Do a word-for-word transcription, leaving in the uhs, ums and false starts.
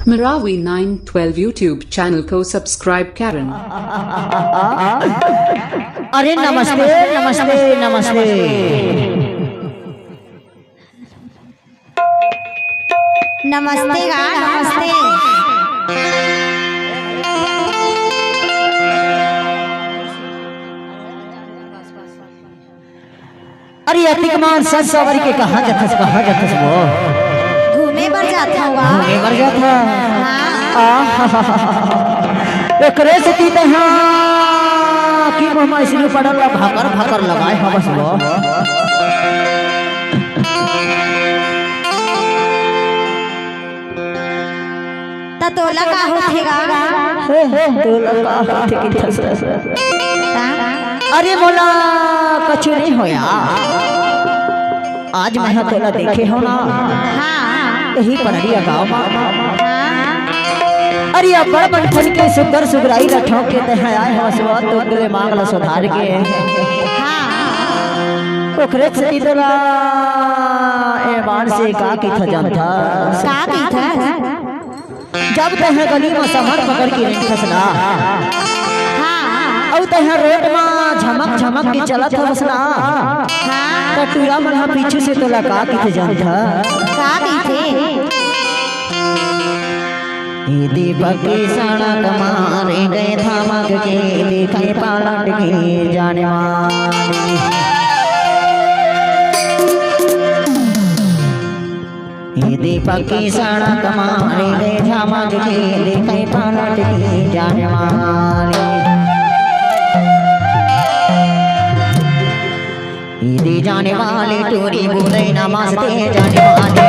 Marawi nine twelve YouTube channel को subscribe करें। अरे नमस्ते, नमस्ते, नमस्ते। नमस्ते गा, नमस्ते। अरे अतिक मान सज सवारी के कहाँ जाथस, कहाँ जाथस वो? घूमे बर जात हवा। घूमे बर जात हवा। हाँ। आहा। एकरे सेती तैं हा कि मुँह मा इसने पड़ल ला भाकर भाकर लगाए हवस वो। त तोला का होथे गा? हे, हे, तोला का होथे कि थस, थस, थस। हाँ? अरे मोला कछु नहीं होया। आज मैं हा तोला देखे हो ना। हाँ। यही पड़रिया गाँव मा। हाँ। अरे अब्बड़ बन ठन के सुग्घर सुघराई ला ठोंक के तैं हा आए हवस वो, तो तोरे मांग ला सुधार के। हाँ। ओकरे सेती तोला ए मान से का किथा जानथा? का किथा? जब तैं हा गली मा समर पकड़ के रेंगथस ना, हाँ। अउ तैं हा रोड मा झमक झमक के चलत हवस ना, हाँ। त टूरा मन हा पीछू से तोला का किथे जानथा? का किथे? ए दीपक के सड़क मारे गए धमक के, दिखाई पलट के जाने वाली। ए दीपक के सड़क मारे गए धमक के, दिखाई पलट के जाने वाली। ए दे जाने वाली टूरी बोले नमस्ते जाने वाली।